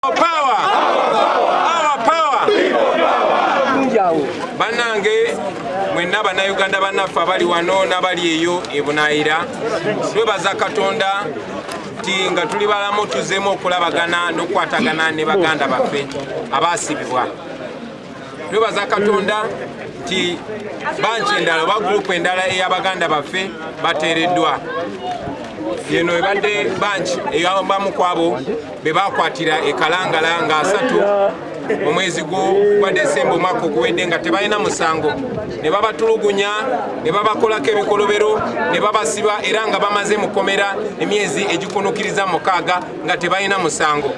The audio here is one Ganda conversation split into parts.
Power! Our power! Bannange mwenna Bannayuganda bannaffe abali wano n'abali eyo ebunaayira, twebaza Katonda nti nga tuli balamu, tuzzeemu okulabagana n'okukwatagana ne baganda baffe abaasibibwa. Twebaza Katonda nti batch endala oba group endala ey'abaganda baffe bateereddwa. Yeno ebadde batch eyabamu ku abo be bakwatira ekalangala nga 30 mu mwezi gwa Desemba omwaka oguwedde nga tebalina musango, ne babatulugunya, ne babakolako ebikolobero, ne babasiba, era nga bamaze mukomera emyezi egikunukiriza 6 nga tebalina musango.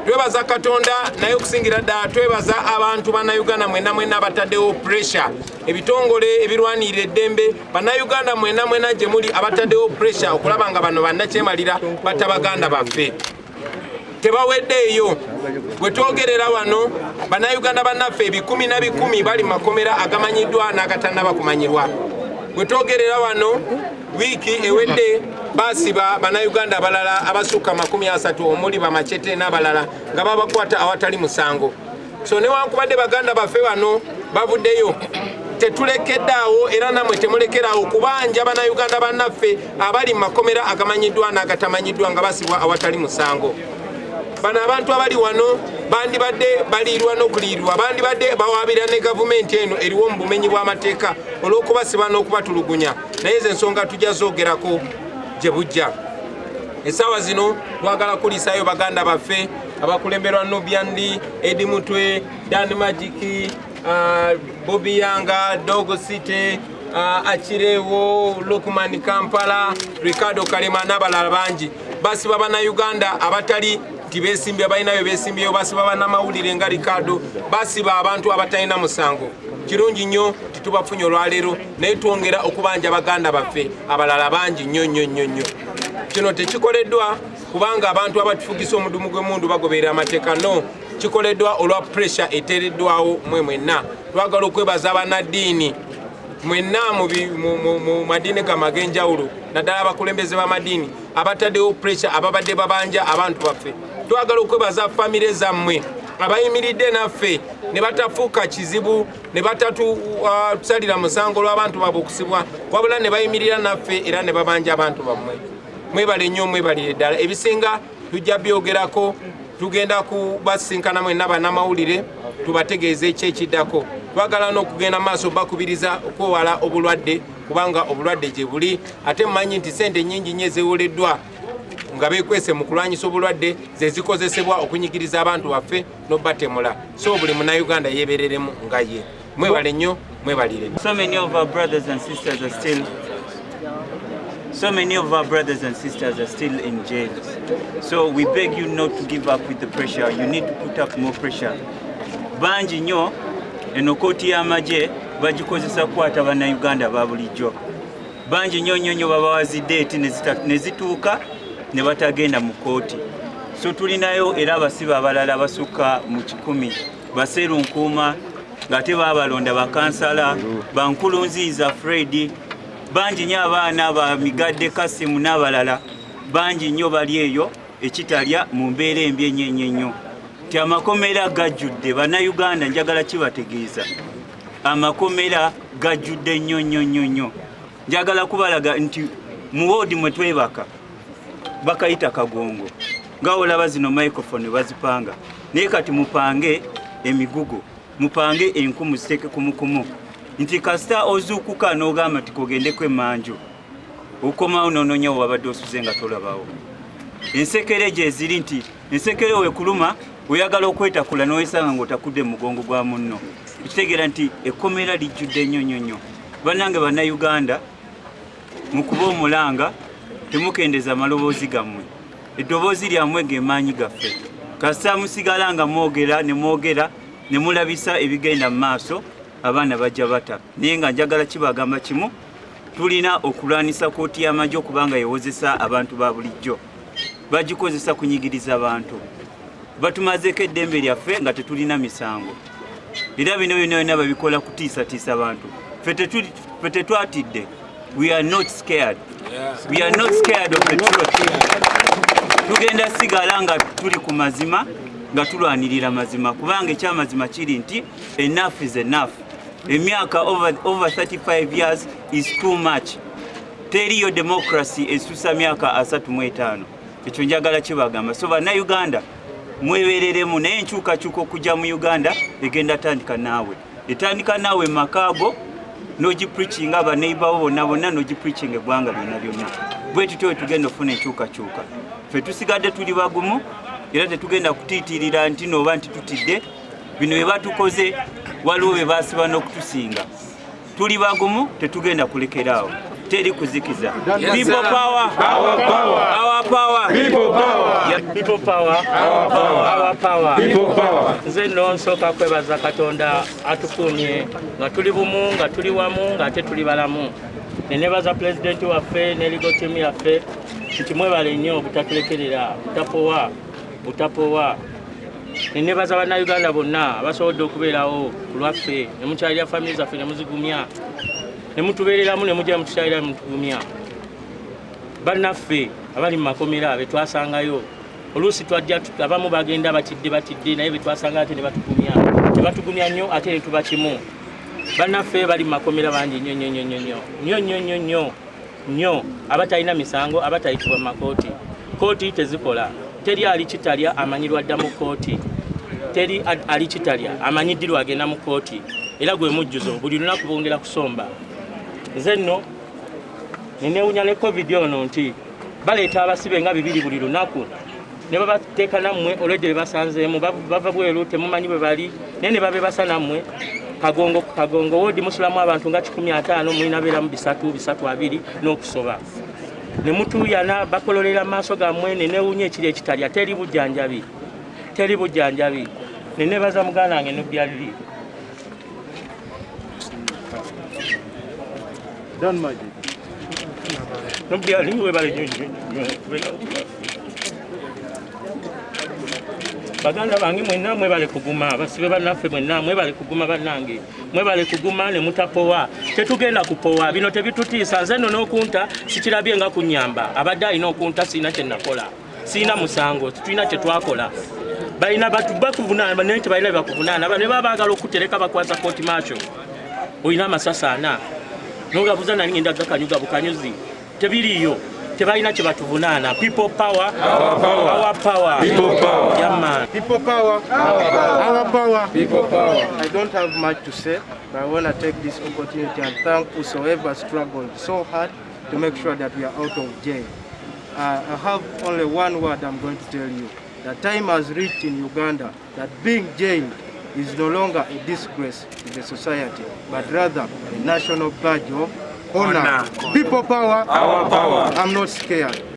Twebaza Katonda, naye okusingira ddala twebaza abantu Bannayuganda mwenna mwenna abataddewo pressure, ebitongole ebirwanirira eddembe, Bannayuganda mwenna mwenna gye muli abataddewo pressure okulaba nga bano bannakyemalira batta baganda baffe tebaweddeeyo. Bwe twogerera wano, Bannayuganda bannaffe ebikumi na bikumi bali mu makomera agamanyiddwa n'agatannaba kumanyirwa. Bwe twogerera wano, wiiki ewedde basiba Bannayuganda abalala abasukka 30, omuli bamacete n'abalala, nga babakwata awatali musango. So newankubadde baganda baffe bano bavuddeyo, tetulekeddeawo, era nammwe temulekeraawo kubanja Bannayuganda bannaffe abali mu makomera agamanyiddwa n'agatamanyiddwa nga basibwa awatali musango. Bano abantu abali wano bandibadde baliirwa n'okuliirirwa, bandibadde bawaabira ne gavumenti eno eriwo mu bumenyi bw'amateeka olw'okubasiba n'okubatulugunya, naye ezo ensonga tujja zoogerako gye bujja. Essaawa zino twagala kuliisayo baganda baffe abakulemberwa Nubian Li, Edi Mutwe, Dan Magic, Bobi Yanga, Dog City, Achirewo, Lukman Kampala, Ricardo Kalema n'abalala bangi. Basiba Bannayuganda abatali nti besimbye, balinayo besimbyeyo, basiba bannamawulire nga Ricardo, basiba abantu abatalina musango. Kirungi nnyo titubafunye olwaleero, naye twongera okubanja baganda baffe abalala bangi nnyo nnyo nnyo nnyo. Kino tekikoleddwa kubanga abantu abatufugisa omudumu gw'emundu bagoberera amateeka, no kikoleddwa olwa pressure eteereddwawo mwe mwenna. Twagala okwebaza bannaddiini mwenna mu madiini gammwe ag'enjawulo, naddala abakulembeze b'amadiini abataddewo pressure, ababadde babanja abantu baffe. Twagala okwebaza famire zammwe abayimiridde naffe ne batafuuka kizibu, ne batatusalira musango olw'abantu baabwe okusibwa, wabula ne bayimirira naffe era ne babanja abantu bammwe. Mwebale nnyo, mwebalire ddala. Ebisinga tujja byogerako, tugenda kubasinkana mwenna bannamawulire tubategeeze eki ekiddako. Twagala n'okugenda maaso bakubiriza okwewala obulwadde, kubanga obulwadde gye buli, ate mumanyi nti sente nyingi nnyo ezewoleddwa nga bekwese mu kulwanyisa obulwadde ze zikozesebwa okunyigiriza abantu baffe n'obatemula. So buli Munnayuganda yeebereremu nga ye. Mwebale nnyo, mwebalire. So many of our brothers and sisters are still in jail. So we beg you not to give up with the pressure. You need to put up more pressure. Bangi nnyo eno kooti y'amagye bagikozesa kukwata Bannayuganda ba bulijjo. Bangi nnyo nnyo nnyo babawa zi date ne zituuka ne batagenda mu kooti. So tulinayo era abasibe abalala basukka mu 100, baserunkuuma ng'ate baabalonda bakansala, bankulunziiza Fred, bangi nnyo, abaana ba Migadde Kasimu n'abalala bangi nnyo bali eyo ekitalya mu mbeera embi ennyo ennyo ennyo. Ti amakomera gajjudde. Bannayuganda, njagala kibategeeza, amakomera gajjudde nnyo nnyo nnyo nnyo. Njagala kubalaga nti mu ward mwe twebaka bakayita kagongo, nga olaba zino microphone bazipanga, naye kati mupange emigugu, mupange enkumu ziteeke kumukumu, nti kasita ozuukuka n'ogamba nti kogendeko emanju, okomawo n'onoonya wabadde osuze nga tolabawo. Ensekere gye ziri, nti ensekere wekuluma oyagala okwetakula n'owesanga ng'otakudde mu mugongo gwa munno. Ekitegeera nti ekkomera lijjudde nnyo nnyo nnyo. Bannange Bannayuganda, mukuba omulanga, temukendeza amaloboozi gammwe. Eddoboozi lyammwe gemaanyi gaffe. Kasita musigala nga mwogera ne mwogera ne mulabisa ebigenda mu maaso, abaana bajja bata. Naye nga njagala kibagamba kimu, tulina okulwanisa kooti y'amagye okubanga yewozesa abantu ba bulijjo. Bagikozesa kunyigiriza bantu, batumazeeko eddembe lyaffe nga tetulina misango, era bino byonna byonna babikola kutiisatiisa bantu. Ffe tetwatidde. We are not scared. We are not scared of the truth. Tugenda sigala nga tuli ku mazima. Nga tulwanirira mazima, kubanga ekyamazima kiri nti enough is enough. Emyaka over 35 years is too much. Teriyo democracy esusa myaka 35. Ekyo njagala kibagamba. So bannayuganda, mwebereremu, naye enkyukakyuka okujja mu Uganda egenda tandika naawe, etandika naawe makaago, n'ogipreachinga abaneibawo bonna bonna, n'ogipreachinga eggwanga lyonna lyonna. Bwe tutyo tugenda okufuna enkyukakyuka. Ffe tusigadde tuli bagumu era tetugenda kutiitirira nti nooba nti tutidde bino bye batukoze. Waliwo bye basiba n'okutusinga. Tuli bagumu, tetugenda kulekeraawo, teri kuzikiza. People power, our power. People power. People power. Our power. Our power. People power. Nze nno nsooka kwebaza Katonda atukuumye nga tuli bumu, nga tuli wamu, ng'ate tuli balamu. Nenebaza pulezidenti waffe ne legal team yaffe nti mwebale nnyo obutatulekerera, butapowa, butapowa. Nenebaza Bannayuganda bonna abasobodde okubeerawo ku lwaffe, ne mukyalira famire zaffe, ne muzigumya, ne mutubeereramu, ne mujja mutukyalira, ne mutugumya. Bannaffe abali mu makomera betwasangayo, oluusi twajja abamu bagenda batidde batidde, naye betwasanga ate ne batugumya, ne batugumya nnyo, ate ne tuba kimu. Bannaffe bali mu makomera bangi nnyo nnyo nnyo nnyo nnyo nnyo nnyo nnyo nnyo, abatalina misango, abatayitibwa mu makooti. Kooti tezikola. Teri ali kitalya amanyirwa dda mu kooti. Teri ali kitalya amanyiddwa agenda mu kooti, era gwe mujjuzo. Buli lunaku bongera kusomba. Nze nno nenewunya ne COVID ono nti baleeta abasibe nga 200 buli lunaku, ne babateeka nammwe olwedde be basanzeemu, bava bweru, temumanyi bwe bali, naye ne babebasa nammwe. Kagongo Kagongo wodi musulamu abantu nga 150, mulina beeramu 300, 320 n'okusoba, ne mutuuyana, bakololera mu maaso gammwe. Nenewunya ekiri ekitalya. Teri bujjanjabi, teri bujjanjabi. Nenebaza muganda wange Nubyaliri. Don Magic. Nubyaliri, webale nnyo nnyo nnyo. Baganda bange mwenna, mwebale kuguma. Basibe bannaffe mwenna, mwebale kuguma. Bannange, mwebale kuguma ne mutapowa. Tetugenda kupowa, bino tebitutiisa. Nze nno n'okunta sikirabye nga kunyamba. Abadde alina okunta, sirina kye nakola, sirina musango, tulina kye twakola. Balina bakuvunaana, naye tebalina bye bakuvunaana. Ne baba baagala okutereka, bakwasa court martial. Olina amasasi 4 nogabuza, nali ngenda gakanyuga bukanyuzi. Tebiriiyo, tebalina kye batuvunaana. People power. Our power. Our power. People power. Yeah, man. People power. Our power. People power. I don't have much to say, but I want to take this opportunity and thank whosoever struggled so hard to make sure that we are out of jail. I have only one word I'm going to tell you. The time has reached in Uganda that being jailed is no longer a disgrace to the society, but rather a national badge of honor. Honor. People power. Our power. I'm not scared.